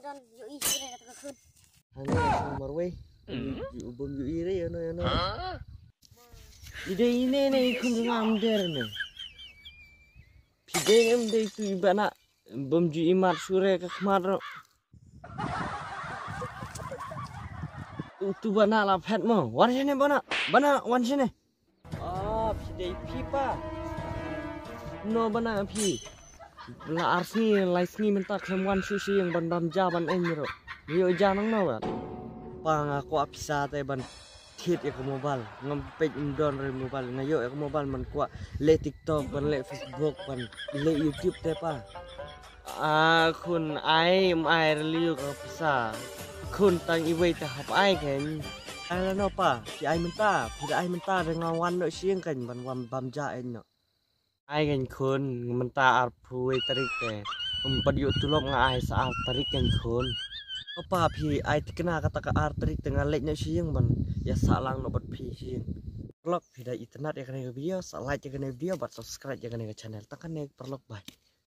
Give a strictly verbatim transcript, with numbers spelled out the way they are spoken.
Hana shu marwei. Bym ju ïohi re ïa no ïa no. Ide ine ne i khun ngam der ne. Phi dei em dei tu i bana. Bym ju i mat sure ka khmat ro. Tu tu bana la phet mo. Wan shane bana. Bana wan shane. Ah, phi dei phi pa. No bana phi. La ar sngi lai sngi mynta khlem wan shu shu ïeng ban bam ja ban eng ro. Ïoh ja nang no ba. Pa nga kwah pisa te ban thied ïa ka mobile. Ngam peit ym don re mobile. Nga ïoh ïa ka mobile man kwah leh TikTok ban leh Facebook ban leh YouTube te pa. A khun ai ym ai riliu ka pisa. Khun tang iwei te hap ai kein. Ai la no pa, phi ai mynta, phi da ai mynta da nga wan noh sha ïing kein ban wan bam ja eng noh. Ai kein khun, mynta arphew wei tarik te. Ym pat ïoh tulop nga ai sa ar tarik kein khun. O pa phi ai tikna kata ka ar tarik te nga leit noh sha ïing ban ïa sah lang noh bad phi sha ïing. Paralok phi da itynnad ïa kane ka video, sa like ïa kane ka video bad subscribe ïa kane ka channel. Tang kane paralok bye.